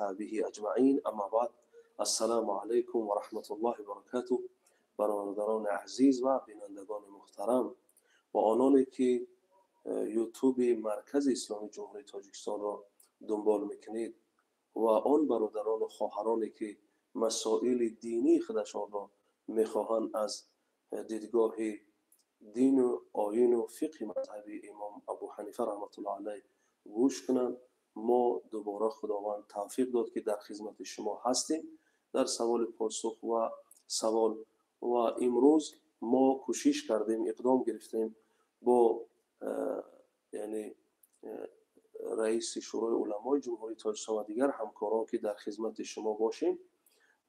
وأصحابه أجمعين. أما بعد، السلام علیکم و رحمت الله و برکاته. برادران عزیز و بینندگان محترم و آنانی که یوتیوب مرکز اسلامی جمهوری تاجیکستان را دنبال میکنید و آن برادران و خواهرانی که مسائل دینی خودشان را میخواهند از دیدگاه دین و آیین و فقه مذهبی امام ابو حنیفه رحمت الله علیه گوش کنند، ما دوباره خداوند توفیق داد که در خدمت شما هستیم در سوال پاسخ و سوال. و امروز ما کوشش کردیم، اقدام گرفتیم با یعنی رئیس شورای علمای جمهوری تاجیکستان و دیگر همکاران که در خدمت شما باشیم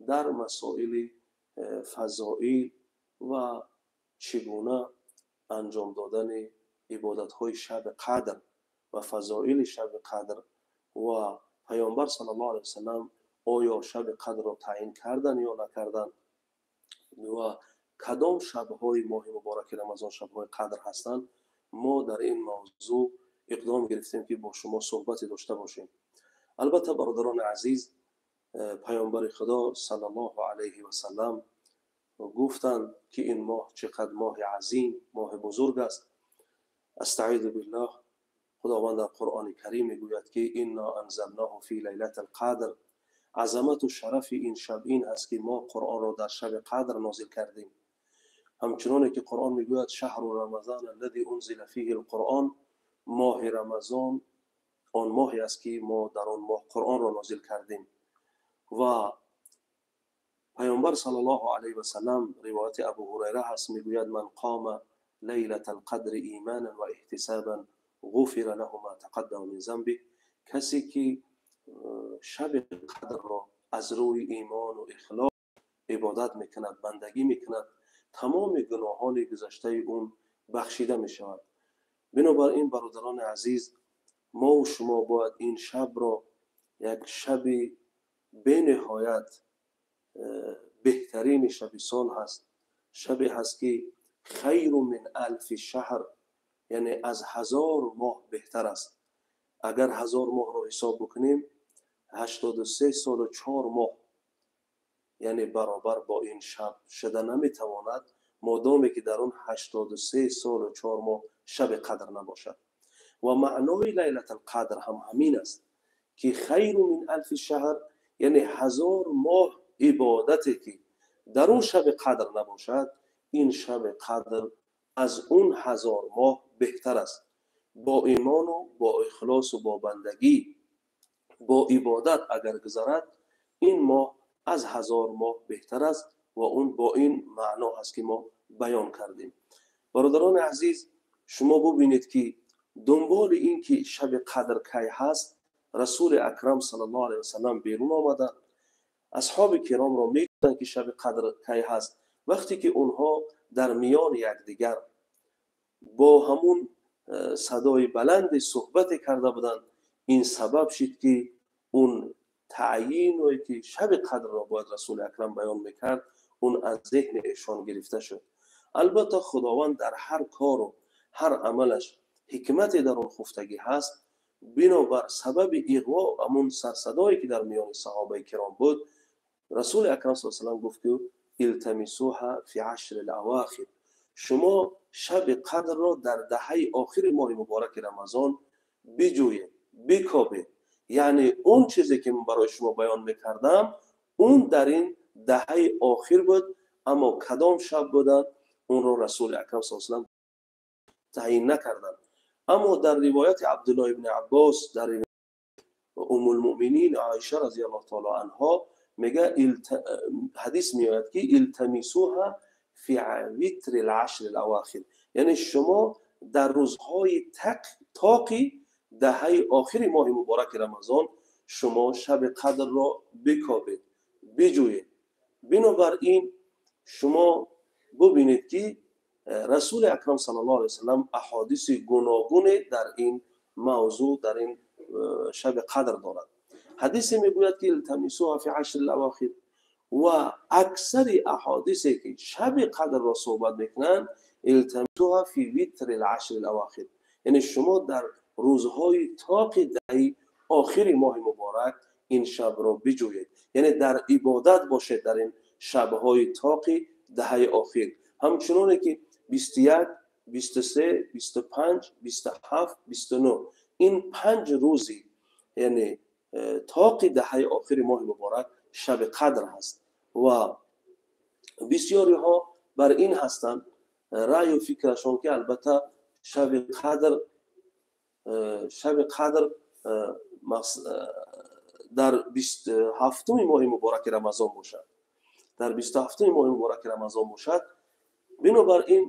در مسائل فضائل و چگونه انجام دادن عبادت‌های شب قدر و فضائل شب قدر و پیامبر صلی الله علیه و سلم آیا شب قدر را تعیین کردن یا نکردن و کدام شب‌های ماه مبارک رمضان شب‌های قدر هستند. ما در این موضوع اقدام گرفتیم که با شما صحبتی داشته باشیم. البته برادران عزیز، پیامبر خدا صلی الله علیه و سلم گفتند که این ماه چقدر ماه عظیم، ماه بزرگ است. استعیذ بالله، خداوند در قرآن کریم میگوید که انا انزلناه فی لیلة القدر. عظمت و شرف این شب این است که ما قرآن را در شب قدر نازل کردیم. همچنانه که قرآن میگوید شهر رمضان الذي انزل فیه القرآن، ماه رمضان آن ماهی است که ما در آن ماه قرآن را نازل کردیم. و پیامبر صلی الله علیه و سلم، روایت ابو هریره هست، میگوید من قام لیلة القدر ایمانا و احتسابا غفر له ما تقدم من ذنبه. کسی که شب قدر را از روی ایمان و اخلاص عبادت میکند، بندگی میکند، تمام گناهان گذشته اون بخشیده میشود. بنابراین برادران عزیز، ما و شما باید این شب را یک شب بینهایت بهترین شب سال هست، شبی هست که خیر من الف شهر، یعنی از 1000 ماه بهتر است. اگر 1000 ماه رو حساب بکنیم، 83 سال و 4 ماه، یعنی برابر با این شب شده نمیتواند، مادامی که در آن 83 سال و 4 ماه شب قدر نباشد. و معنای لیلة القدر هم همین است که خیر من الف شهر، یعنی 1000 ماه عبادتی که در اون شب قدر نباشد، این شب قدر از اون 1000 ماه بهتر است. با ایمان و با اخلاص و با بندگی، با عبادت اگر گذرد، این ماه از 1000 ماه بهتر است و اون با این معنا هست که ما بیان کردیم. برادران عزیز، شما ببینید که دنبال این که شب قدر کی هست، رسول اکرم صلی الله علیه و سلم بیرون آمدند، اصحاب کرام را میگفتند که شب قدر کی هست. وقتی که اونها در میان یکدیگر با همون صدای بلند صحبت کرده بودند، این سبب شد که اون تعیین و که شب قدر را باید رسول اکرم بیان میکرد، اون از ذهن ایشان گرفته شد. البته خداوند در هر کار و هر عملش حکمت در اون خفتگی هست. بنابر سبب اغوا همون سرصدایی که در میان صحابه کرام بود، رسول اکرم صلی الله علیه و سلم گفت که التمسوها فی عشر الاواخر، شما شب قدر را در دهه آخر ماه مبارک رمضان بجویید، بکابید. یعنی اون چیزی که من برای شما بیان میکردم اون در این دهه آخر بود، اما کدام شب بودن اون رو رسول اکرم صلی الله علیه و سلم تعیین نکردن. اما در روایت عبدالله ابن عباس، در روایت ام المؤمنین عایشه رضی الله تعالی عنها، میگه حدیث میآید که التمسوها فی وتر العشر الاواخر، یعنی شما در روزهای تاقی دهه آخر ماه مبارک رمضان شما شب قدر را بکابید، بجویید. بنابراین شما ببینید که رسول اکرم صلی الله علیه و سلم احادیث گوناگون در این موضوع، در این شب قدر دارد. حدیث میگوید که التمسوها فی عشر الاواخر، و اکثر احادیثی که شب قدر را صحبت میکنند التمسوها فی وتر العشر الاواخر، یعنی شما در روزهای تاق دهه آخر ماه مبارک ин шабро биҷӯед, яъне дар ибодат бошед дар ин шабҳои тоқи даҳаи охир. Ҳамчуноне ки 21, 23, 25, 27, 29 ин 5 рӯзи, яъне тоқи даҳаи охири моҳи муборак шаби қадр ҳаст ва бисёриҳо бар ин ҳастанд раъю фикрашон, ки албатта шаби қадр дар 27-уми моҳи мубораки Рамазон бошад, дар 27-уми моҳи мубораки Рамазон бошад. Бинобар ин,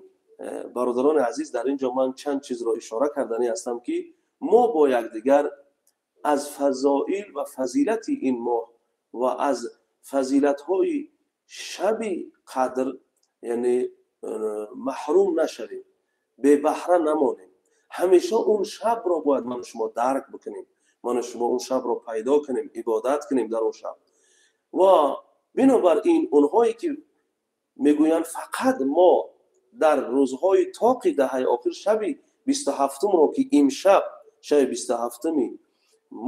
бародарони азиз, дар ин ҷо ман чанд чизро ишора карданӣ ҳастам, ки мо бо якдигар аз фазоил ва фазилати ин моҳ ва аз фазилатҳои шаби қадр, яъне маҳрум нашавем, бебаҳра намонем. Ҳамеша он шабро бояд ману шумо дарк бикунем, ману шумо он шабро пайдо кунем, ибодат кунем дар он шаб. Ва бинобар ин онҳое ки мегӯянд фақат мо дар рӯзҳои тоқи даҳаи охир шаби 27-умро, ки имшаб шаби 27-уми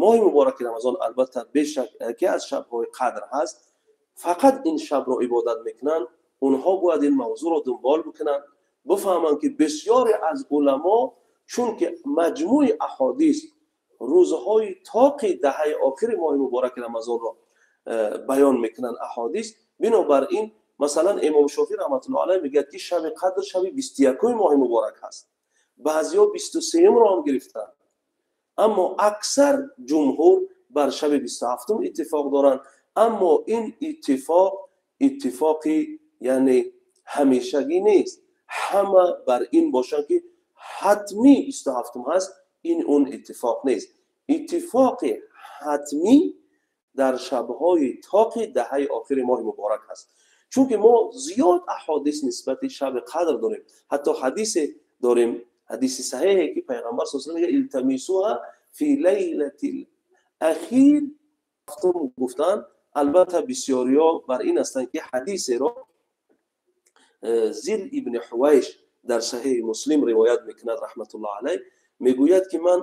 моҳи мубораки Рамазон албатта бешак яке аз шабҳои қадр ҳаст, фақат ин шабро ибодат мекунанд, онҳо бояд ин мавзӯъро дунбол бикунанд, бифаҳманд, ки бисёре аз уламо, чунки маҷмӯи аҳодис рӯзҳои тоқи даҳаи охири моҳи мубораки Рамазонро баён мекунанд аҳодис. Бинобар ин, масалан, имом Шофеъ раҳматуллоҳи алайҳ мегӯяд, ки шаби қадр шаби 21-уми моҳи муборак ҳаст. Баъзеҳо 23-умро ҳам гирифтанд, аммо аксар ҷумҳур бар шаби 27-ум иттифоқ доранд. Аммо ин иттифоқ иттифоқи, яъне ҳамешагӣ нест. Ҳама бар ин бошанд, ки ҳатмӣ 27-ум ҳаст, ин он иттифоқ нест. Иттифоқи ҳатмӣ дар шабҳои тоқи даҳаи охири моҳи муборак ҳаст, чунки мо зиёд аҳодис нисбати шаби қадр дорем. Ҳатто ҳадисе дорем, ҳадиси саҳеҳе, ки пайғамбар саллаллоҳу алайҳи васаллам мегӯяд: илтамисуҳа фи лайлатил ахир гуфтанд. Албатта бисёриҳо бар ин ҳастанд, ки ҳадисеро Зил ибни Ҳувайш дар саҳеҳи Муслим ривоят мекунад раҳматуллоҳ алайҳ, мегӯяд, ки ман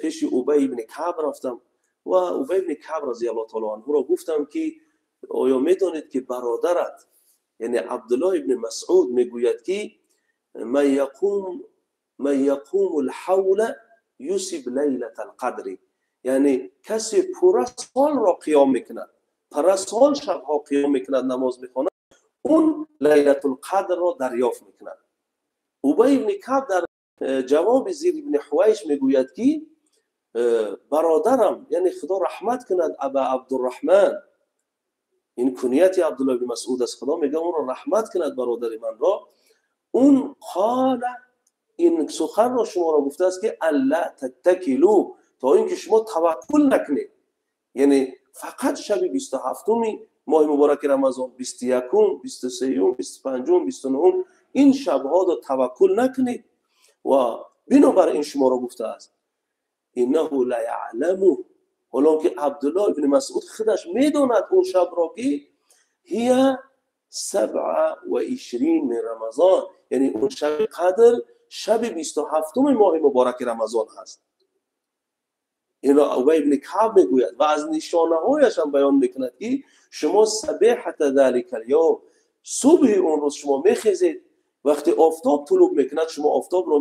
пеши Убай ибни Каъб рафтам ва Убай ибни Каъб разияллоҳу таоло анҳуро гуфтам, ки оё медонед, ки бародарат, яъне Абдуллоҳ ибни Масъуд, мегӯяд, ки ман яқуму лҳавла юсиб лайлата лқадри, яъне касе пурра солро қиём мекунад, пурра сол шабҳо қиём мекунад, намоз мехонад, он лайлатулқадрро дарёфт мекунад. Убай ибни Каъб дар ҷавоби Зир ибни Ҳувайш мегӯяд, ки бародарам, яъне Худо раҳмат кунад Аба Абдурраҳман, ин кунияти Абдуллоҳ ибни Масъуд аст, Худо мегӯяд онро раҳмат кунад бародари манро, он қола, ин суханро шуморо гуфтааст, ки алла таттакилу, то ин ки шумо таваккул накунед, яъне фақат шаби 27-уми моҳи мубораки Рамазон, 21-ум, 23-ум, 25-ум, 29-ум, ин шабҳоро таваккул накунед. Ва бинобар ин шуморо гуфтааст иннаҳу ла яъламу, ҳолон ки Абдуллоҳ ибни Масъуд худаш медонад он шабро, ки ҳия 27 мин Рамазон, яъне он шаби қадр шаби 27-уми моҳи мубораки Рамазон ҳаст. Инро Убай ибни Каъб мегӯяд ва аз нишонаҳояш ҳам баён мекунад, ки шумо сабеҳата залика альявм, субҳи он рӯз шумо мехезед, вақте офтоб тулуб мекунад, шумо офтобро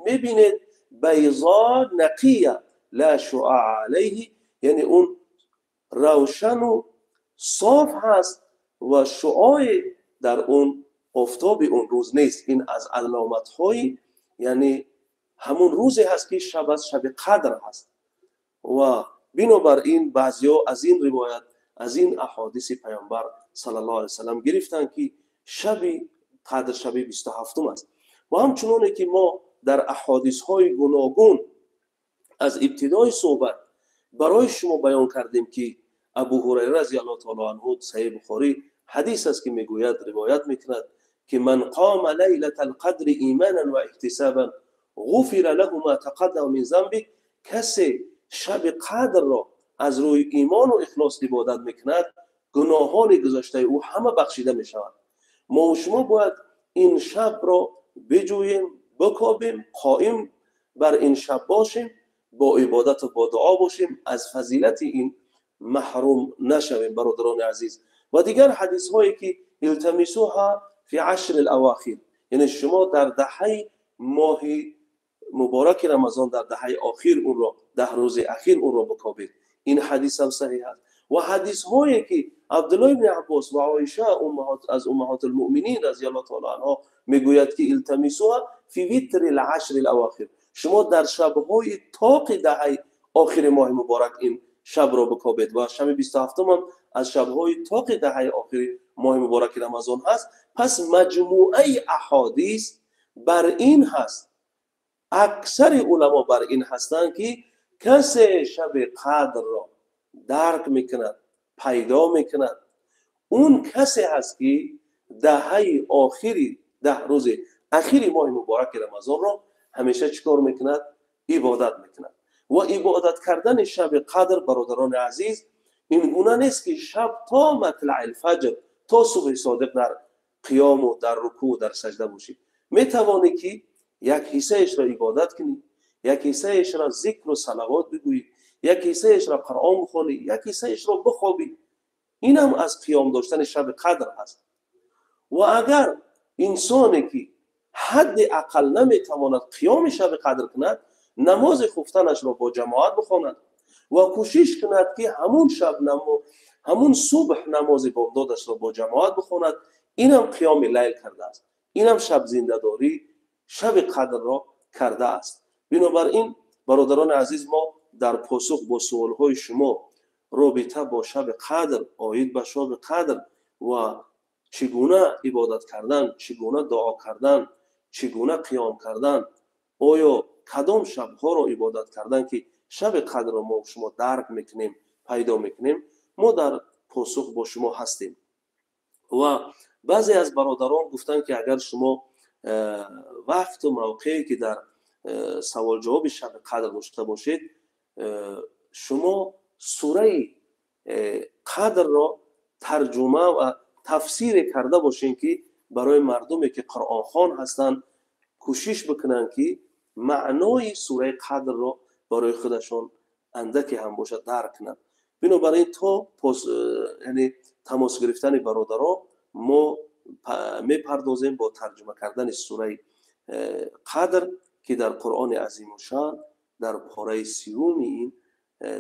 мебинед, байзо нақия ла шуаа алайҳи, яъне он равшану соф ҳаст ва шуое дар он офтоби он рӯз нест. Ин аз аломатҳои, яъне ҳамон рӯзе ҳаст, ки шаб аз шаби қадр ҳаст. Ва бинобар ин баъзеҳо аз ин ривоят, аз ин аҳодиси пайғамбар саллаллоҳу алайҳи васаллам гирифтанд, ки шаби қадр шаби 27-ум аст. Ва ҳамчуноне ки мо дар аҳодисҳои гуногун аз ибтидои суҳбат барои шумо баён кардем, ки Абу Ҳурайра разияллоҳу таоло анҳу, Саҳеҳи Бухорӣ ҳадис аст, ки мегӯяд, ривоят мекунад, ки ман қома лайлата лқадри иманан ва иҳтисабан ғуфира лаҳу ма тақаддама мин замби, касе шаби қадрро аз рӯи имону ихлос ибодат мекунад, гуноҳони гузаштаи ӯ ҳама бахшида мешавад. Мо шумо бояд ин шабро биҷӯем, бикобем, қоим бар ин шаб бошем, бо ибодату бо дуо бошем, аз фазилати ин маҳрум нашавем, бародарони азиз. Ва дигар ҳадисҳое ки илтамисуҳа фи ашри алавохир, яъне шумо дар даҳаи моҳи мубораки Рамазон, дар даҳаи охир онро, 10 рӯзи ахир онро бикобед. Ин ҳадис ҳам саҳиҳ аст. Ва ҳадисҳое ки Абдуллоҳ ибни Аббос ва Оиша аз уммаҳоти муъминин разияллоҳу таъала анҳо мегӯяд ки илтамисуҳа фи витри алашри алавохир, шумо дар шабҳои тоқи даҳаи охири моҳи муборак ин шабро бикобед. Ва шаби 27 ҳам аз шабҳои тоқи даҳаи охири моҳи мубораки Рамазон ҳаст. Пас маҷмӯаи аҳодис бар ин ҳаст, аксари уламо бар ин ҳастанд ки касе шаби қадрро дарк мекунад, пайдо мекунад, он касе ҳаст ки даҳаи охири, 10 рӯзи ахири моҳи мубораки Рамазонро ҳамеша чӣ кор мекунад? Ибодат мекунад. Ва ибодат кардани шаби қадр, бародарони азиз, ин гуна нест ки шаб то матлаи фаҷр, то субҳи содиқ дар қиёму дар рукӯъ, дар саҷда бошӣ. Метавонӣ ки як ҳиссаешро ибодат кунӣ, як ҳиссаешро зикру салавот бигӯӣ, як ҳиссаешро Қуръон бихонӣ, як ҳиссаешро бихобӣ. Инам аз қиём доштани шаби қадр ҳаст. Ва агар инсоне ки ҳадди ақал наметавонад қиёми шаби қадр кунад, намози хуфтанашро бо ҷамоат бихонад ва кӯшиш кунад ки ҳамун шаб, ҳамун субҳ намози бомдодашро бо ҷамоат бихонад, инам қиёми лайл кардааст, инам шаб зиндадорӣ шаби қадрро кардааст. Бинобар ин, бародарони азиз, мо дар посух бо суолҳои шумо робита бо шаби қадр, оид ба шаби қадр ва чӣ гуна ибодат кардан, чӣ гуна дуо кардан, чӣ гуна қиём кардан, оё кадом шабҳоро ибодат кардан ки шаби қадрро мо шумо дарк мекунем, пайдо мекунем, мо дар посух бо шумо ҳастем. Ва баъзе аз бародарон гуфтанд ки агар шумо вақту мавқее ки дар саволҷавоби шаби қадр дошта бошед, шумо сураи қадрро тарҷума ва тафсире карда бошед ки барои мардуме ки қуръонхон ҳастанд кӯшиш бикунанд ки маънои сураи қадрро барои худашон андаке ҳам бошад дарк кунанд. Бинобар ин то яъне тамос гирифтани бародаро мо мепардозем бо тарҷума кардани сураи қадр ки дар Қуръони азимушшаън дар пораи сиюми ин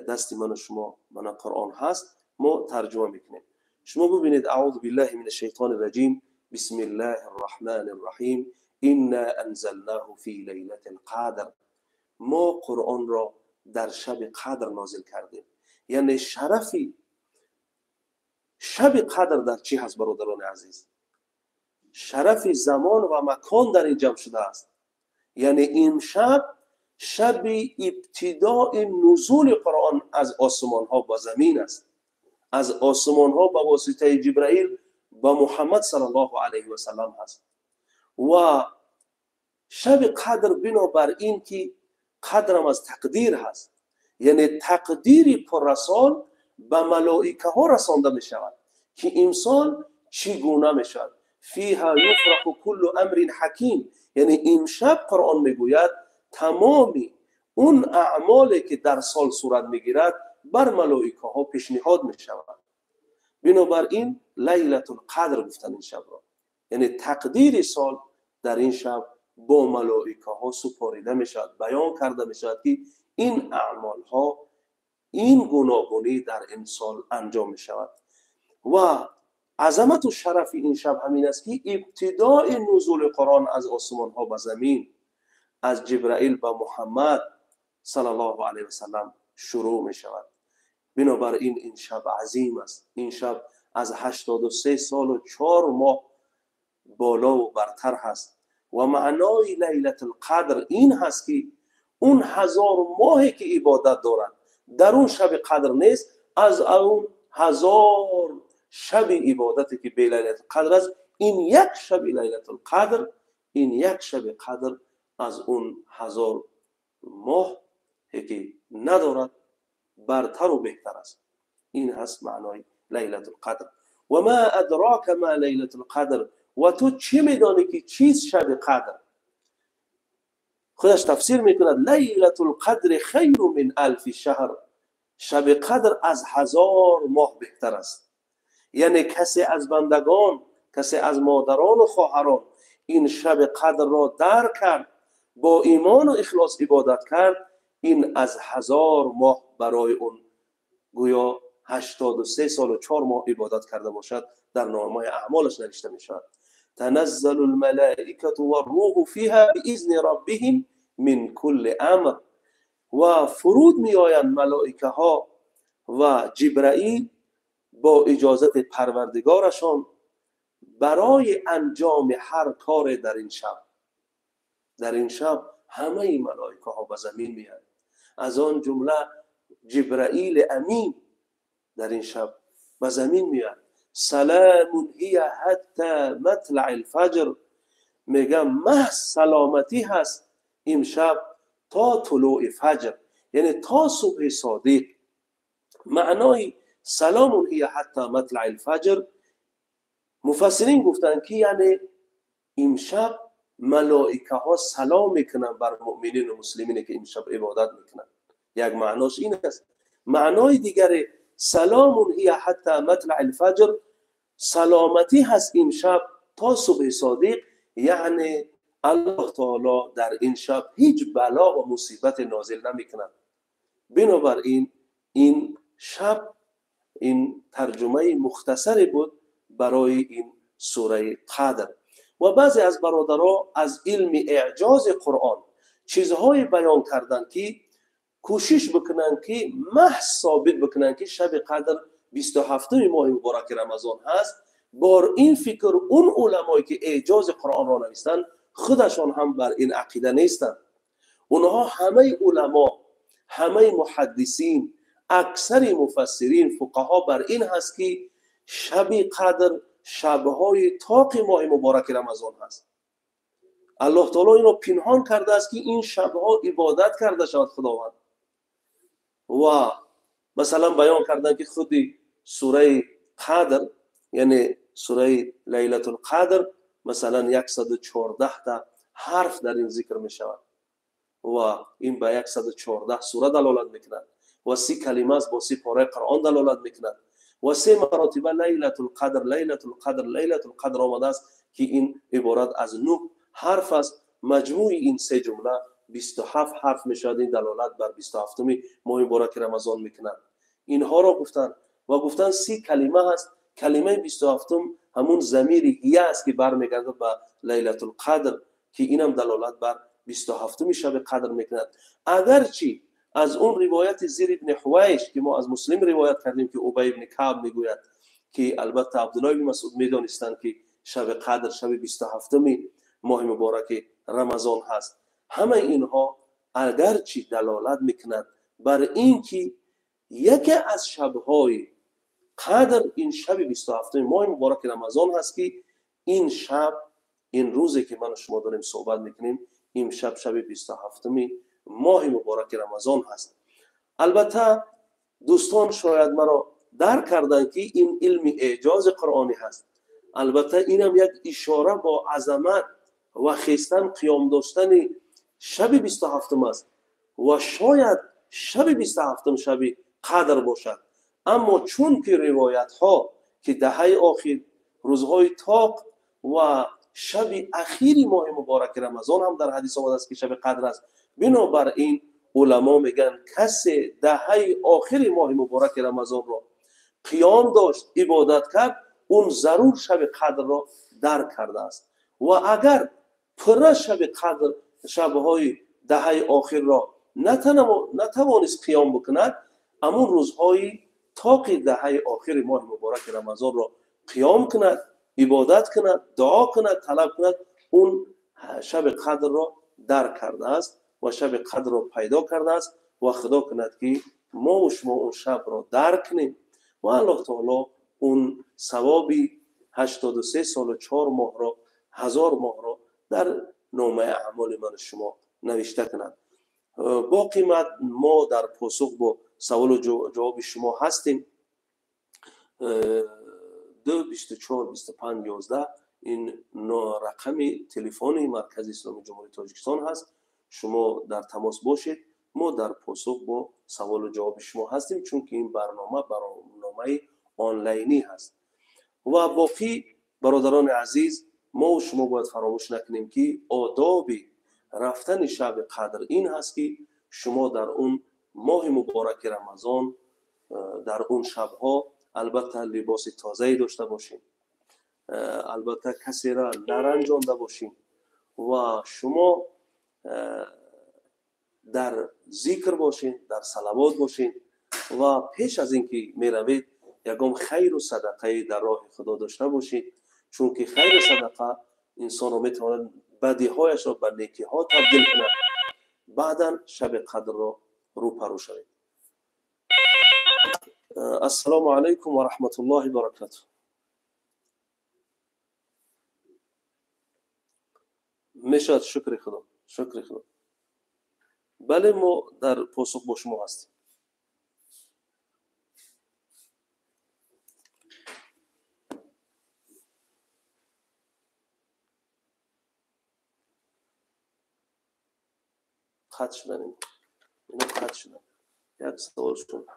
дасти ману шумо мана Қуръон ҳаст, мо тарҷума мекунем. Шумо бибинед: аъузу биллаҳи мина шайтони раҷим, бисмиллаҳи рраҳмани рраҳим, инна анзалнаҳу фи лайлати лқадр. Мо Қуръонро дар шаби қадр нозил кардем. Яъне шарафи шаби қадр дар чӣ ҳаст, бародарони азиз? Шарафи замон ва макон дар ин ҷамъ шудааст. Яъне ин шаб шаби ибтидои нузули Қуръон аз осмонҳо ба замин аст, аз осмонҳо ба воситаи Ҷибраил ба Муҳаммад саллаллоҳу алайҳи васаллам ҳаст. Ва шаби қадр бинобар ин ки қадрам аз тақдир ҳаст, яъне тақдири пуррасон ба малоикаҳо расонда мешавад ки имсол чӣ гуна мешавад. Фиҳа юфрақу куллу амрин ҳаким, яъне имшаб Қуръон мегӯяд тамоми он аъмоле ки дар сол сурат мегирад бар малоикаҳо пешниҳод мешавад. Бинобар ин лайлатул қадр гуфтан ин шабро, яъне тақдири сол дар ин шаб бо малоикаҳо супорида мешавад, баён карда мешавад ки ин аъмолҳо, ин гуногунӣ дар ин сол анҷом мешавад. Ва азамату шарафи ин шаб ҳамин аст ки ибтидои нузули Қуръон аз осмонҳо ба замин, аз Ҷибраил ба Муҳаммад саллаллоҳу алайҳи васаллам шурӯъ мешавад. Бинобар ин ин шаб азим аст. Ин шаб аз 83 солу 4 моҳ болову бартар ҳаст. Ва маънои лайлатул қадр ин ҳаст ки он 1000 моҳе ки ибодат дорад дар он шаби қадр нест, аз он 1000 шаби ибодате ки бе лайлатул қадр аст, ин як шаби лайлатул қадр, ин як шаби қадр аз он 1000 моҳ ки надорад бартару беҳтар аст. Ин ҳаст маънои лайлатул қадр. Ва ма адрока ма лайлатул қадр, ва ту чӣ медонӣ ки чиз шаби қадр? Худаш тафсир мекунад: лайлатул қадри хайру мин алфи шаҳр. Шаби қадр аз 1000 моҳ беҳтар аст. Яъне касе аз бандагон, касе аз модарон ва хоҳарон ин шаби қадрро дарк кард, бо имон ва ихлос ибодат кард, ин аз 1000 моҳ барои он гӯё 83 сол ва 4 моҳ ибодат карда бошад, дар номаи аъмолаш навишта мешавад. تنزل الملائكة والروح فيها بإذن ربهم من كل أمر. و فرود میآیند ملائکه ها و جبرائیل با اجازت پروردگارشان برای انجام هر کار در این شب. در این شب همه ملائکه ها به زمین میآیند، از آن جمله جبرائیل امین در این شب به زمین میآید. سلام هی حتی مطلع الفجر، میگم محض سلامتی هست این شب تا طلوع فجر، یعنی تا صبح صادق. معنای سلام هی حتی مطلع الفجر مفسرین گفتند که یعنی امشب ملائکه ها سلام میکنن بر مؤمنین و مسلمین که امشب عبادت میکنن. یک معناش این است. معنای دیگر سلام هی حتی مطلع الفجر، سلامتی هست امشب تا صبح صادق، یعنی الله تعالی در این شب هیچ بلا و مصیبت نازل نمیکند. بنابراین این شب این ترجمه مختصری بود برای این سوره قدر. و بعضی از برادرها از علم اعجاز قرآن چیزهای بیان کردند که کوشش بکنند که محض ثابت بکنند که شب قدر 27 ماه مبارک رمضان هست. بار این فکر اون علمایی که اعجاز قرآن را نوشتند خودشان هم بر این عقیده نیستند. اونها همه علما، همه محدثین، اکثر مفسرین، فقها بر این هست که شب قدر شبهای تاق ماه مبارک رمضان هست. الله تعالی اینو پنهان کرده است که این شبها عبادت کرده شود خداوند. و مثلا بیان کردن که خود سوره قدر، یعنی سوره لیلة القدر، مثلا 114 تا حرف در این ذکر می شود و این به 114 سوره دلالت میکند و 30 کلمه است با 30 پاره قرآن دلالت میکند و 3 مراتبه لیلة القدر لیلة القدر لیلة القدر آمده است که این عبارت از 9 حرف است. مجموع این 3 جمله 27 حرف می شود. این دلالت بر 27 ماه مبارک رمضان میکند. اینها را گفتن و گفتن 30 کلمه هست. کلمه 27 همون ضمیر هیه است که برمیگرده به لیلة القدر که اینم دلالت بر 27 شب قدر میکند. اگرچه از اون روایت زیر ابن حویش که ما از مسلم روایت کردیم که ابی ابن کعب میگوید که البته عبدالله بن مسعود میدانستند که شب قدر شب 27 ماه مبارک رمضان هست. همه اینها اگرچه دلالت میکند بر این که یکی از شبهای قدر این شب 27 ماه مبارک رمضان هست که این شب، این روزی که من و شما داریم صحبت میکنیم، این شب شب 27 ماه مبارک رمضان هست. البته دوستان شاید مرا درک کردن که این علم اعجاز قرآنی هست. البته اینم یک اشاره با عظمت و خیستن قیام داشتن شب 27 است و شاید شب 27 شب قدر باشد. اما چون که روایت ها که دهه آخر، روزهای تاق و شب اخیری ماه مبارک رمضان هم در حدیث آمده است که شب قدر است، بنابراین علما میگن کسی دهه آخری ماه مبارک رمضان را قیام داشت، عبادت کرد، اون ضرور شب قدر را درک کرده است. و اگر پر شب قدر، شبهای دهه آخر را نتوانست قیام بکند، امون روزهای تاق دهه آخر ماه مبارک رمضان را قیام کند، عبادت کند، دعا کند، طلب کند، اون شب قدر را درک کرده است و شب قدر را پیدا کرده است. و خدا کند که ما و شما اون شب را درک کنیم و الله تعالی اون ثوابی 83 سال و 4 ماه را، 1000 ماه را در نامه اعمال من و شما نوشته کند. با قیمت ما در پاسخ با سوال و جواب شما هستیم. 2 24 25 11 این رقم تلفن مرکز اسلامی جمهوری تاجیکستان هست. شما در تماس باشید Мо дар посух бо саволу ҷавоби шумо ҳастем, чунки ин барнома барномаи онлайнӣ ҳаст. Ва боқӣ бародарони азиз, мо шумо бояд фаромӯш накунем, ки одоби рафтани шаби қадр ин ҳаст, ки шумо дар он моҳи мубораки Рамазон, дар он шабҳо албатта либоси тозае дошта бошем, албатта касеро наранҷонда бошем ва шумо дар зикр бошед, дар салавот бошед ва пеш аз ин ки меравед ягон хайру садақае дар роҳи Худо дошта бошед, чунки хайру садақа инсонро метавонад бадиҳояшро ба некиҳо табдил кунад. Баъдан шаби қадрро рӯпарӯ шавед. Ассалому алайкум ва раҳматуллоҳи баракатуҳ. Мешавад, шукри Худо, шукри Худо. Бале, мо дар посух бо шумо ҳастем. Қатъ шудан, ино қатъ шудан. Як савол шуд.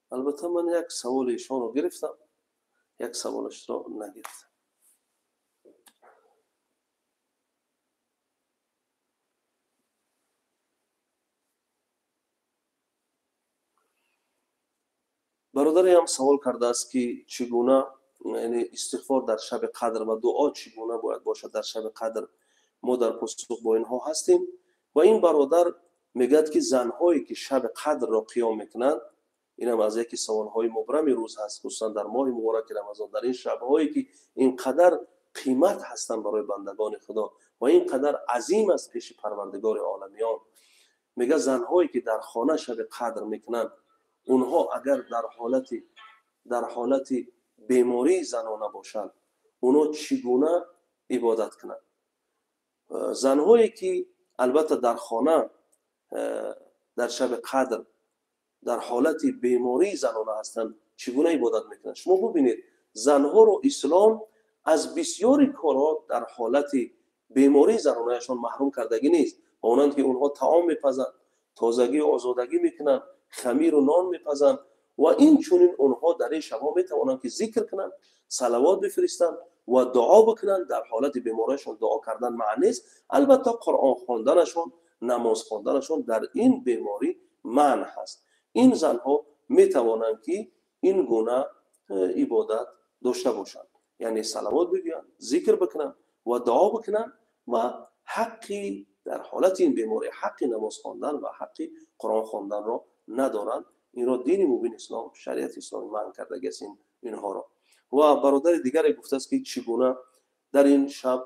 Албатта ман як саволи ишонро гирифтам, як саволашро нагирифтам. Бародаре ҳам савол кардааст, ки чӣ гуна, яъне истиғфор дар шаби қадр ва дуо чӣ гуна бояд бошад дар шаби қадр. Мо дар посух бо инҳо ҳастем ва ин бародар мегӯяд, ки занҳое ки шаби қадрро қиём мекунанд, инам аз яке саволҳои мубрами рӯз ҳаст, хусусан дар моҳи мубораки Рамазон, дар ин шабҳое ки ин қадар қимат ҳастанд барои бандагони Худо ва ин қадар азим аст пеши Парвардигори оламиён. Мегӯяд занҳое ки дар хона шаби қадр мекунанд, онҳо агар дар ҳолати бемории занона бошанд, онҳо чӣ гуна ибодат кунанд? Занҳое ки албатта дар хона дар шаби қадр дар ҳолати бемории занона ҳастанд, чӣ гуна ибодат мекунанд? Шумо бубинед, занҳоро ислом аз бисёри корҳо дар ҳолати бемории занонаашон маҳрум кардагӣ нест. Ба онанд ки онҳо таом мепазанд, тозагию озодагӣ мекунанд, хамиру нон мепазанд ва инчунин онҳо дар ин шабҳо метавонанд ки зикр кунанд, салавот бифиристанд ва дуо бикунанд. Дар ҳолати бемориашон дуо кардан маън нест, албатта Қуръон хонданашон, намоз хонданашон дар ин беморӣ манъ ҳаст. Ин занҳо метавонанд ки ин гуна ибодат дошта бошанд, яъне салавот бигӯянд, зикр бикунанд ва дуо бикунанд ва ҳаққи дар ҳолати ин беморӣ ҳаққи намоз хондан ва ҳаққи Қуръон хонданро надоранд. Инро дини мубини ислом, шариати исломӣ манъ кардагиаст инҳоро. Ва бародари дигаре гуфтааст, ки чӣ гуна дар ин шаб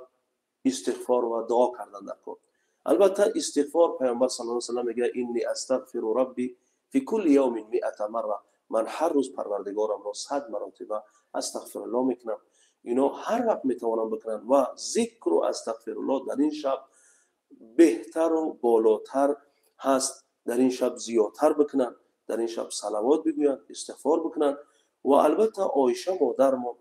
истиғфор ва дуо кардан дар кор. Албатта истиғфор, Пайғамбар саллаллоҳу алайҳи васаллам мегӯяд: инни астағфиру рабби фи кулли явмин миата марра. Ман ҳар рӯз Парвардигорамро 100 маротиба астағфируллоҳ мекунам. Ино ҳар вақт метавонанд бикунанд ва зикру астағфируллоҳ дар ин шаб беҳтару болотар ҳаст. Дар ин шаб зиёдтар бикунанд, дар ин шаб салавот бигӯянд, истиғфор бикунанд. Ва албатта Оиша модармон,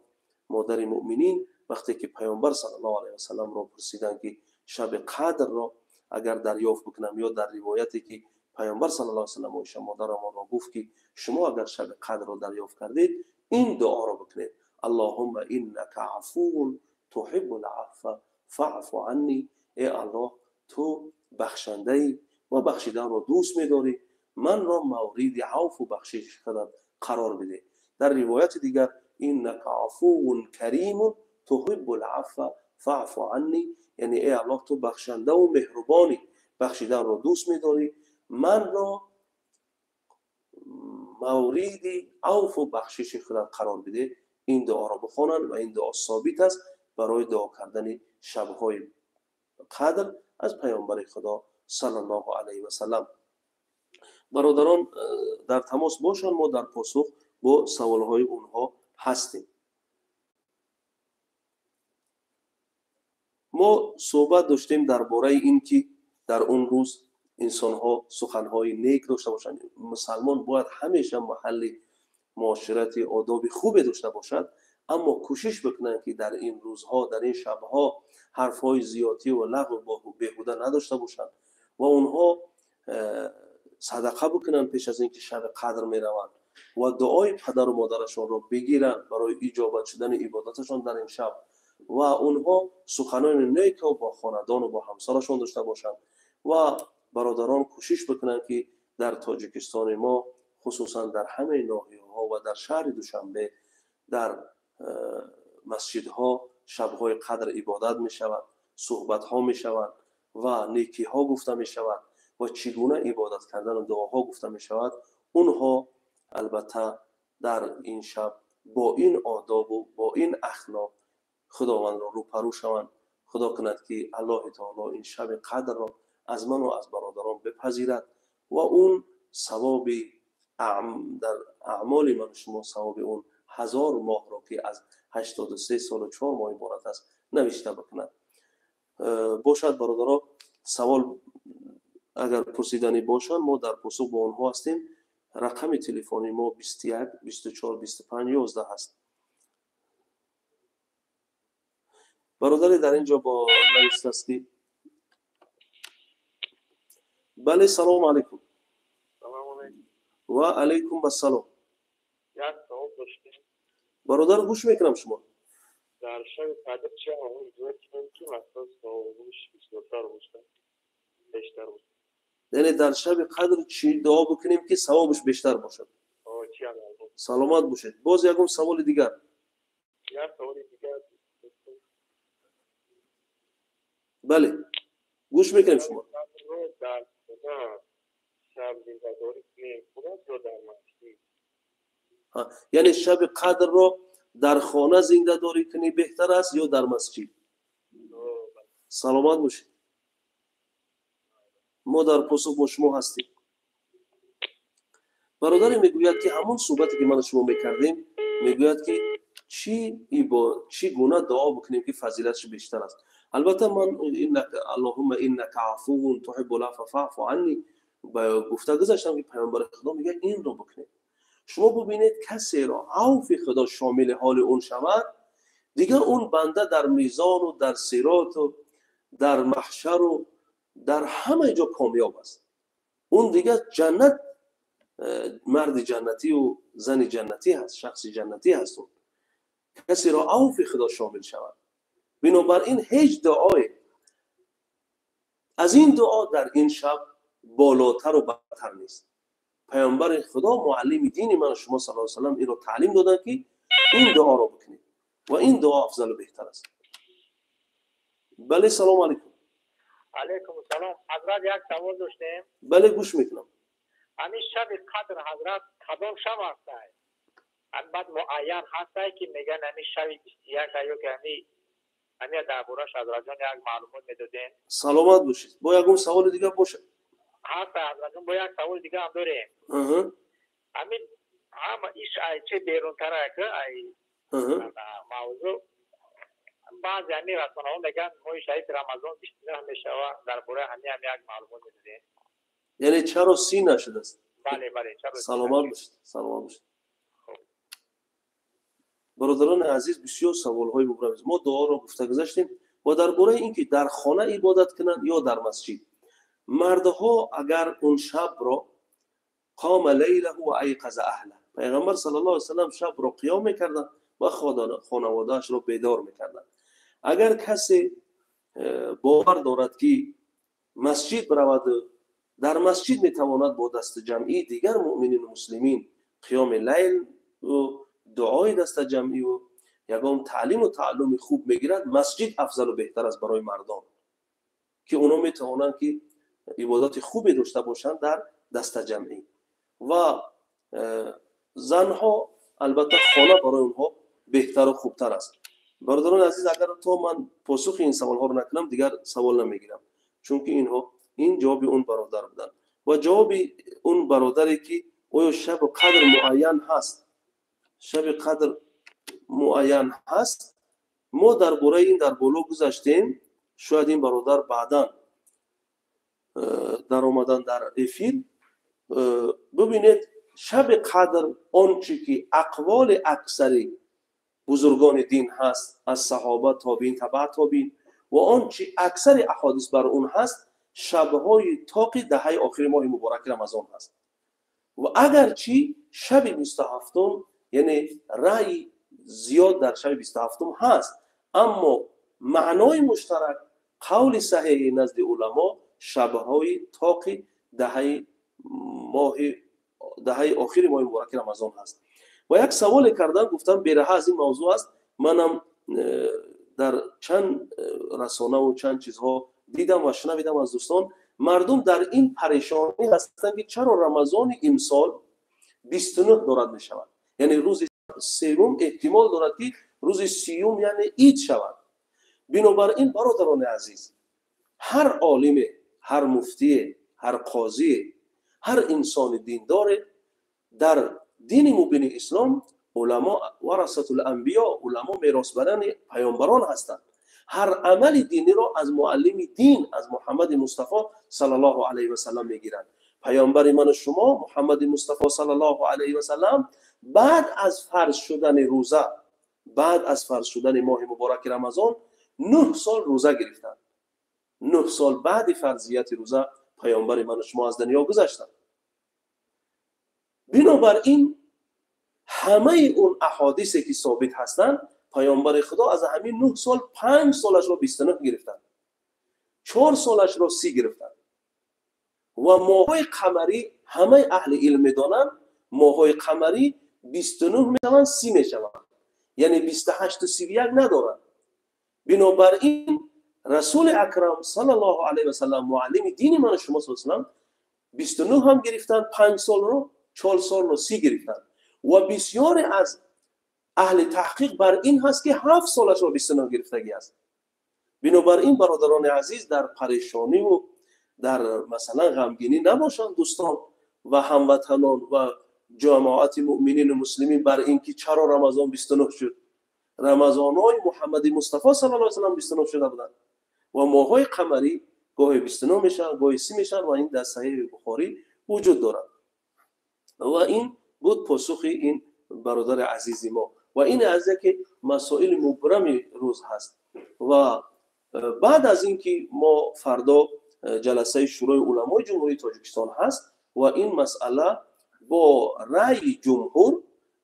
модари муъминин, вақте ки Пайғамбар саллаллоҳу алайҳи васалламро пурсиданд, ки шаби қадрро агар дарёфт бикунам, ё дар ривояте ки Пайғамбар саллаллоҳу алайҳи васаллам Оиша модарамонро гуфт, ки шумо агар шаби қадрро дарёфт кардед, ин дуоро бикунед: Аллоҳумма иннака афувун туҳиббул афва фаъфу анни. Э Аллоҳ, ту бахшандаӣ ва бахшиданро дӯст медорӣ, манро мавриди авфу бахшиши худат қарор бидеҳ. Дар ривояти дигар: иннака афувун каримун туҳиббул афва фаъфу анни. Яъне э Аллоҳ, ту бахшандаву меҳрубонӣ, бахшиданро дӯст медорӣ, манро мавриди авфу бахшиши худат қарор бидеҳ. Ин дуоро бихонанд ва ин дуо собит аст барои дуо кардани шабҳои қадр аз Пайғамбари Худо саллаллоҳу алайҳи васаллам. Бародарон дар тамос бошанд, мо дар посух бо саволҳои онҳо ҳастем. Мо суҳбат доштем дар бораи ин ки дар он рӯз Инсонҳо суханҳои нек дошта бошанд. Мусалмон бояд ҳамеша маҳалли муоширати одоби хубе дошта бошад, аммо кӯшиш бикунанд, ки дар ин рӯзҳо, дар ин шабҳо ҳарфҳои зиёдтӣ ва лағву беҳуда надошта бошанд ва онҳо садақа бикунанд пеш аз ин ки шаби қадр мераванд ва дуои падару модарашонро бигиранд барои иҷобат шудани ибодаташон дар ин шаб ва онҳо суханони некро бо хонадону бо ҳамсарашон дошта бошанд. Ва бародарон кӯшиш бикунанд, ки дар Тоҷикистони мо, хусусан дар ҳамаи ноҳияҳо ва дар шаҳри Душанбе, дар масҷидҳо шабҳои қадр ибодат мешавад, суҳбатҳо мешаванд ва некиҳо гуфта мешавад ва чӣ гуна ибодат кардану дуоҳо гуфта мешавад. Онҳо албатта дар ин шаб бо ин одобу бо ин ахлоқ Худовандро рӯпарӯ шаванд. Худо кунад, ки Аллоҳи таоло ин шаби қадрро аз ману аз бародарон бипазирад ва он савоби дар аъмоли ману шумо савоби он 1000 моҳро, ки аз 83 солу 4 моҳ иборат аст, навишта бикунад. Бошад, бародаро, савол агар пурсиданӣ бошанд, мо дар посух бо онҳо ҳастем. Рақами телефони мо 21 24 25 11 аст. Бародаре дар ин ҷо бо навиштааст, ки бале, салому алайкум. Ва алайкум ассалом. Як савол доштем. Бародар, гӯш мекунам шумо. Дар шаби қадр чӣ амал иҷро кунем, ки масалан савобаш бисёртар бошад, бештар бошад? Яъне дар шаби қадр чӣ дуо бикунем, ки савобаш бештар бошад? Чӣ амал? Саломат бошед. Боз ягон саволи дигар? Як саволи дигар. Бале, гӯш мекунем шумо. Дар хона шаб зиндадорӣ кунем хуб аст ё дар масҷид? Яъне шаби қадрро дар хона зиндадорӣ кунӣ беҳтар аст ё дар масҷид? Саломат бошед. Мо дар посух бо шумо ҳастем. Бародаре мегӯяд, ки ҳамон суҳбате, ки ману шумо мекардем, мегӯяд, ки чӣ гуна дуо бикунем, ки фазилатш бештар аст. Албатта ман аллоҳумма иннака афувун туҳиббул афва фаъфу анни гуфта гузаштам, ки паёмбари Худо мегӯяд, инро бикунед. Шумо бубинед, касеро авфи Худо шомили ҳоли он шавад, дигар он банда дар мизону дар сироту дар маҳшару дар ҳама ҷо комёб аст. Он дигар ҷаннат, марди ҷаннатию зани ҷаннатӣ ҳаст, шахси ҷаннатӣ ҳаст. Он касеро авфи Худо шомил шавад. Бинобар ин ҳеҷ дуое аз ин дуо дар ин шаб болотару бадтар нест. Паёмбари Худо, муаллими дини ману шумо саллаллоҳу алайҳи васаллам, инро таълим доданд, ки ин дуоро бикунед ва ин дуо афзалу беҳтар аст. Бале, салому алайкум. Алайкум салом. Ҳазрат, як савол доштем. Бале, гӯш мекунам. Ҳамин шаби қадр, ҳазрат, кадом шаб ҳастай? Баъд муайян ҳастай, ки мегӯянд ҳамин шаби 21 ё ки ҳамин дар бораш, ҳазратҷон, як маълумот медодем. Саломат бошед. Бо ягон саволи дигар бошад? Ҳаста, ҳазратҷон, бо як саволи дига ҳам дорем. Ҳамин ҳама иш ай че берунтарак ай мавзӯъ, баъзе ҳамин расонаҳо мегӯянд, моҳи шарифи Рамазон 29 мешавад. Дар бораи ҳамин ҳам як маълумот медодем. Яъне чаро 30 нашудааст? Бале, бале, чаро. Саломат бошед, саломат бошед. Бародарони азиз, бисёр саволҳои мубрам. Мо дуоро гуфта гузаштем ва дар бораи ин ки дар хона ибодат кунанд ё дар масҷид. Мардҳо агар он шабро қома лайлаҳу ва айқаза аҳла, пайғамбар саллаллоҳу алайҳи васаллам шабро қиём мекарданд ва хонаводаашро бедор мекарданд. Агар касе бовар дорад, ки масҷид биравад, дар масҷид метавонад бо дастаҷамъии дигар муъминину муслимин қиёми лайл, дуои дастаҷамъиву ягон таълиму тааллуми хуб мегирад, масҷид афзалу беҳтар аст барои мардон, ки онҳо метавонанд, ки ибодати хубе дошта бошанд дар дастаҷамъӣ. Ва занҳо албатта хона барои онҳо беҳтару хубтар аст. Бародарони азиз, агар то ман посухи ин саволҳоро накунам, дигар савол намегирам, чунки инҳо ин ҷавоби он бародар буданд ва ҷавоби он бародаре, ки оё шаби қадр муайян ҳаст. Шаби қадр муайян ҳаст, мо дар бораи ин дар боло гузаштем. Шояд ин бародар баъдан Дар омадан дар эфир, бубинед, шаби қадр он чи ки ақволи аксари бузургони дин ҳаст, аз саҳоба, тобиин, табаа тобиин, ва он чи аксари аҳодис бар он ҳаст, шабҳои тоқи даҳаи охири моҳи мубораки Рамазон ҳаст. Ва агарчи шаби 27-ум, яъне раъи зиёд дар шаби 27-ум ҳаст, аммо маънои муштарак, қавли саҳеҳи назди уламо, шабҳои тоқи даҳаи моҳи даҳаи охири моҳи мубораки Рамазон ҳаст. Ва як саволе кардан, гуфтам, бераҳа аз ин мавзӯъ аст. Манам дар чанд расонаву чанд чизҳо дидам ва шунавидам аз дӯстон, мардум дар ин парешонӣ ҳастанд, ки чаро Рамазони имсол 29 дорад мешавад, яъне рӯзи севум, эҳтимол дорад, ки рӯзи 30-ум, яъне ид шавад. Бинобар ин, бародарони азиз, ҳар олиме, ҳар муфтие, ҳар қозие, ҳар инсони диндоре дар дини мубини ислом, уламо варасатул анбиё, уламо меросбарани паёмбарон ҳастанд. Ҳар амали диниро аз муаллими дин, аз Муҳаммади Мустафо саллаллоҳу алайҳи васаллам мегиранд. Паёмбари ману шумо Муҳаммади Мустафо саллаллоҳу алайҳи васаллам баъд аз фарз шудани рӯза, баъд аз фарз шудани моҳи мубораки Рамазон, 9 сол рӯза гирифтанд. 9 сол баъди фарзияти рӯза паёмбари ману шумо аз дунё гузаштанд. Бинобар ин, ҳамаи он аҳодисе ки собит ҳастанд, паёмбари Худо аз ҳамин 9 сол 5 солашро 29 гирифтанд, 4 солашро 30 гирифтанд. Ва моҳҳои қамарӣ, ҳамаи аҳли илм медонанд, моҳҳои қамарӣ 29 мешаванд, 30 мешаванд, яъне 28-у 31 надоранд. Бинобар ин, Расули Акрам саллаллоҳу алайҳи васаллам, муаллими дини ману шумо салам, 29 ҳам гирифтанд 5 солро, 4 солро 30 гирифтанд. Ва бисёре аз аҳли таҳқиқ бар ин ҳаст, ки 7 солашро 29 гирифтагӣ аст. Бинобар ин, бародарони азиз, дар парешониву дар, масалан, ғамгинӣ набошанд дӯстон ва ҳамватанон ва ҷамоати муъминину муслимин бар ин ки чаро Рамазон 29 шуд. Рамазонҳои Муҳаммади Мустафо саллаллоҳу алайҳи васаллам 29 шуда буданд ва моҳҳои қамарӣ гоҳе 29 мешаванд, гоҳе 30 мешаванд, ва ин дар Саҳиҳи Бухорӣ вуҷуд дорад. Ва ин буд посухи ин бародари азизи мо. Ва ин аз яке масоили мубрами рӯз ҳаст. Ва баъд аз ин ки мо фардо ҷаласаи Шӯрои уламои Ҷумҳурии Тоҷикистон ҳаст ва ин масъала бо раъйи ҷумҳур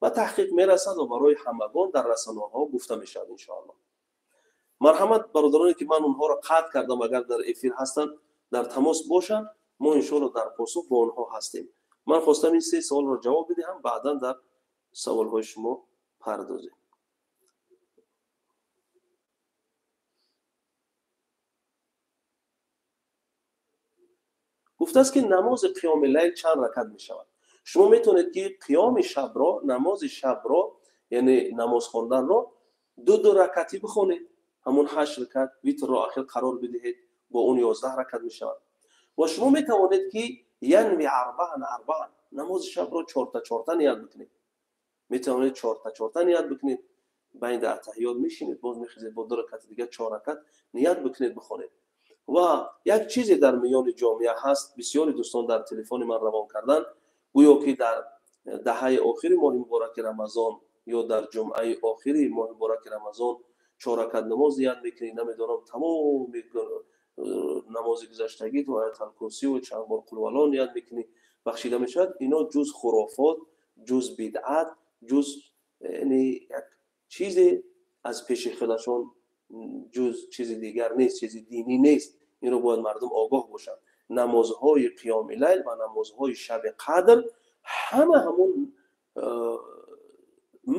ба таҳқиқ мерасад ва барои ҳамагон дар расонаҳо гуфта мешавад, иншоалло. Марҳамат, бародароне ки ман онҳоро қатъ кардам, агар дар эфир ҳастанд, дар тамос бошанд, мо иншоалло дар посух бо онҳо ҳастем. Ман хостам ин се саволро ҷавоб бидиҳам, баъдан дар саволҳои шумо пардозем. Гуфтааст, ки намози қиёми лайл чанд ракат мешавад? Шумо метавонед, ки қиёми шабро, намози шабро, яъне намоз хонданро ду ду ракатӣ бихонед, ҳамон ҳашт ракат, витрро ахир қарор бидиҳед, бо он 11 ракат мешавад. Ва шумо метавонед, ки янви арбаан арбаан, намози шабро чорта чорта ният бикунед. Метавонед чорта чорта ният бикунед, байни аттаҳиёт мешинед, боз мехезед, бо ду ракати дигар чор ракат ният бикунед, бихонед. Ва як чизе дар миёни ҷомеа ҳаст, бисёри дӯстон дар телефони ман равон карданд, гӯё ки дар даҳаи охири моҳи мубораки Рамазон ё дар ҷумъаи охири моҳи мубораки Рамазон чор ракат намоз ният мекунӣ, намедонам, тамоми намози гузаштагӣ, Ояталкурсиву чанд бор Қулвало ният мекунӣ, бахшида мешавад. Ино ҷуз хурофот, ҷуз бидъат, ҷуз яъне як чизе аз пеши худашон, ҷуз чизи дигар нест, чизи динӣ нест. Инро бояд мардум огоҳ бошанд. Намозҳои қиёми лайл ва намозҳои шаби қадр ҳама ҳамон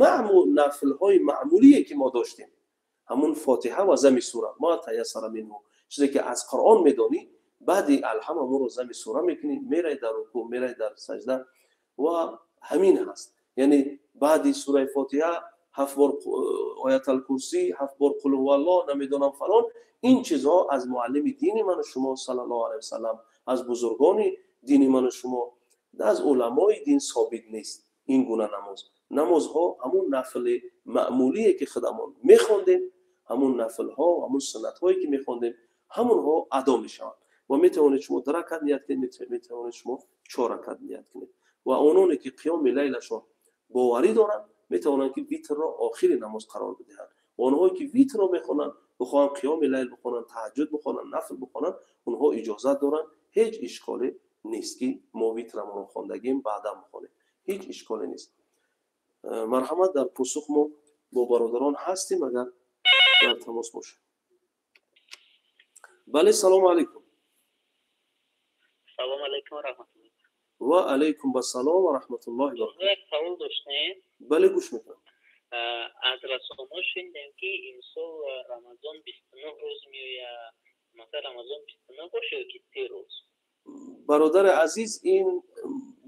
маъмул, нафлҳои маъмулие ки мо доштем, ҳамон Фотиҳа ва зами сура, ма таяссара минҳу, чизе ки аз Қуръон медонӣ, баъди Алҳам ҳамонро зами сура мекунӣ, мерай дар рукӯъ, мерай дар саҷда, ва ҳамин ҳаст. Яъне баъди сураи Фотиҳа ҳафт бор Ояталкурсӣ, ҳафт бор Қулҳуваллоҳ, намедонам, фалон, ин чизҳо аз муаллими дини ману шумо саллаллоҳу алайҳи васаллам, аз бузургони дини ману шумо, аз уламои дин собит нест ин гуна намоз. Намозҳо ҳамун нафли маъмулие ки худамон мехондем, ҳамун нафлҳо, ҳамун суннатҳое ки мехондем, ҳамонҳо адо мешаванд. Ва метавонед шумо 2 ракат ният кунед, метавонед шумо 4 ракат ният кунед. Ва ононе ки қиёми лайлашон боварӣ доранд, метавонанд ки витрро охири намоз қарор бидиҳанд. Онҳое ки витрро мехонанд, бихоҳанд қиёми лайл бихонанд, таҳаҷҷуд бихонанд, нафл бихонанд, онҳо иҷозат доранд. Ҳеҷ ишколе нест ки мо витрамонро хондагим, баъдан бихонем. Ҳеҷ ишколе нест. Марҳамат, дар посух мо бо бародарон ҳастем, агар дар тамос бошед. Бале, салому алайкум. Салому алайкум ва раҳматуллоҳ. Ва алайкум ассалом ва раҳматуллоҳи ва баракатуҳ. Як савол доштем. Бале, гӯш мекунам. Аз расонаҳо шунидем ки имсол Рамазон 29 рӯз меояд. Масалан, Рамазон 29 бошад ё ки 30 рӯз? Бародари азиз, ин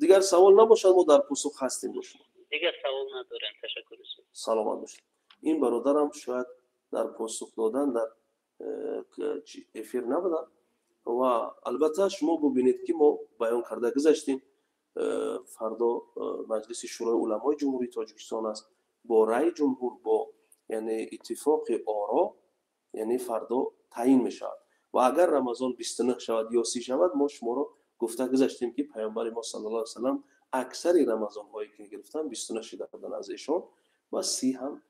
дигар савол набошад, мо дар посух ҳастем бо шумо. Дигар савол надорем, ташаккур. Саломат бошед. Ин бародарам шояд дар посух додан дар эфир набуданд ва албатта шумо бубинед ки мо баён карда гузаштем. Фардо Маҷлиси Шӯрои Уламои Ҷумҳурии Тоҷикистон аст. Бо раъи ҷумҳур, бо яъне иттифоқи оро, яъне фардо таъин мешавад. Ва агар Рамазон 29 шавад ё 30 шавад, мо шуморо гуфта гузаштем ки Паёмбари мо саллаллоҳу алайҳи васаллам аксари рамазонҳое ки гирифтанд 29 шида буданд аз эшон ва 30 ҳам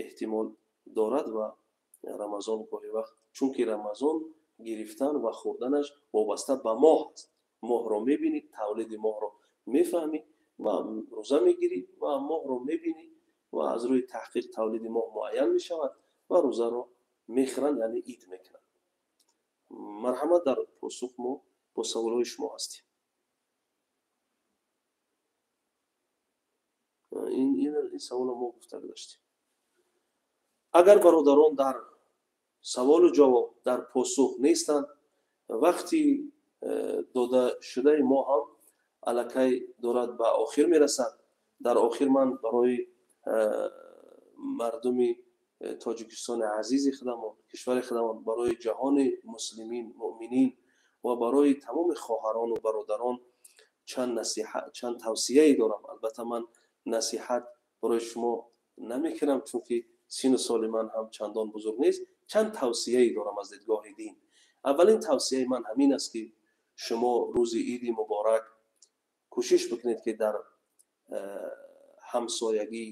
эҳтимол дорад. Ва Рамазон гоҳе вақт, чунки Рамазон гирифтан ва хӯрданаш вобаста ба моҳ аст. Моҳро мебинӣ, тавлиди моҳро мефаҳмӣ ва рӯза мегирӣ ва моҳро мебинӣ ва аз рӯи таҳқиқ тавлиди моҳ муайян мешавад ва рӯзаро мехӯранд, яъне ид мекунанд. Марҳамат, дар посух мо бо саволҳои шумо ҳастем. Ин саволро мо гуфта гузаштем. Агар бародарон дар саволу ҷавоб, дар посух нестанд, вақти дода шудаи мо ҳам аллакай дорад ба охир мерасад. Дар охир ман барои мардуми Тоҷикистони азизи худамон, кишвари худамон, барои ҷаҳони муслимин, муъминин ва барои тамоми хоҳарону бародарон чанд насиҳат, чанд тавсияе дорам. Албатта ман насиҳат барои шумо намекунам, чунки сину соли ман ҳам чандон бузург нест. Чанд тавсияе дорам аз дидгоҳи дин. Аввалин тавсияи ман ҳамин аст ки шумо рӯзи иди муборак кӯшиш бикунед ки дар ҳамсоягӣ,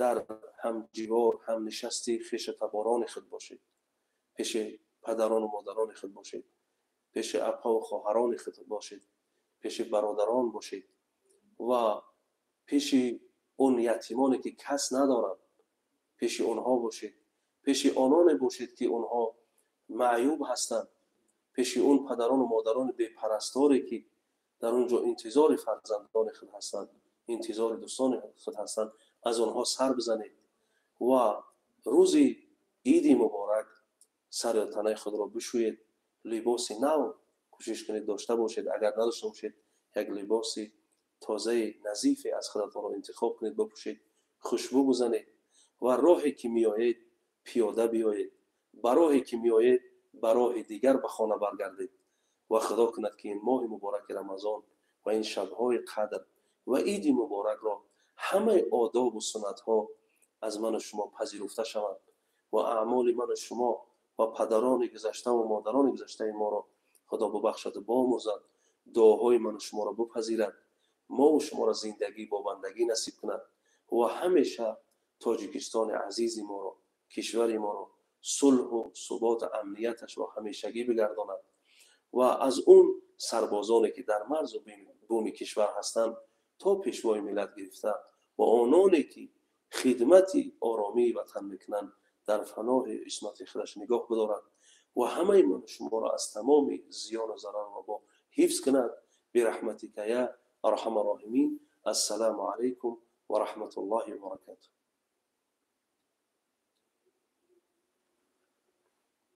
дар ҳамҷивор, ҳамнишасти хешатаборони худ бошед, пеши падарону модарони худ бошед, пеши апаву хоҳарони худ бошед, пеши бародарон бошед ва пеши он ятимоне ки кас надоранд, пеши онҳо бошед, пеши ононе бошед ки онҳо маъюб ҳастанд, пеши он падарону модарони бепарасторе ки дар он ҷо интизори фарзандони худ ҳастанд, интизори дӯстони худ ҳастанд, аз онҳо сар бизанед ва рӯзи иди муборак сару танаи худро бишӯед, либоси нав кӯшиш кунед дошта бошед, агар надошта бошед як либоси тозаи назифе аз худатонро интихоб кунед, бипӯшед, хушбӯ бизанед ва роҳе ки меоед пиёда биёед, ба роҳе ки меоед ба роҳи дигар ба хона баргардед ва худо кунад ки ин моҳи мубораки Рамазон ва ин шабҳои қадр ва иди муборакро ҳамаи одобу суннатҳо аз ману шумо пазируфта шаванд ва аъмоли ману шумо ва падарони гузашта ва модарони гузаштаи моро худо бубахшаду бомӯзад, дуоҳои ману шуморо бипазирад, мову шуморо зиндагӣ бо бандагӣ насиб кунад ва ҳамеша Тоҷикистони азизи моро, кишвари моро сулҳу суботу амнияташро ҳамешагӣ бигардонад ва аз он сарбозоне ки дар марзу буми кишвар ҳастанд то пешвои миллат гирифта ва ононе ки хидмати оромии ватан мекунанд дар фаноҳи исмати худаш нигоҳ бидорад ва ҳамаи ману шуморо аз тамоми зиёну зарар ва бо ҳифз кунад. Бираҳматика я арҳама роҳимин. Ассалому алайкум ва раҳматуллоҳи ва баракатуҳ.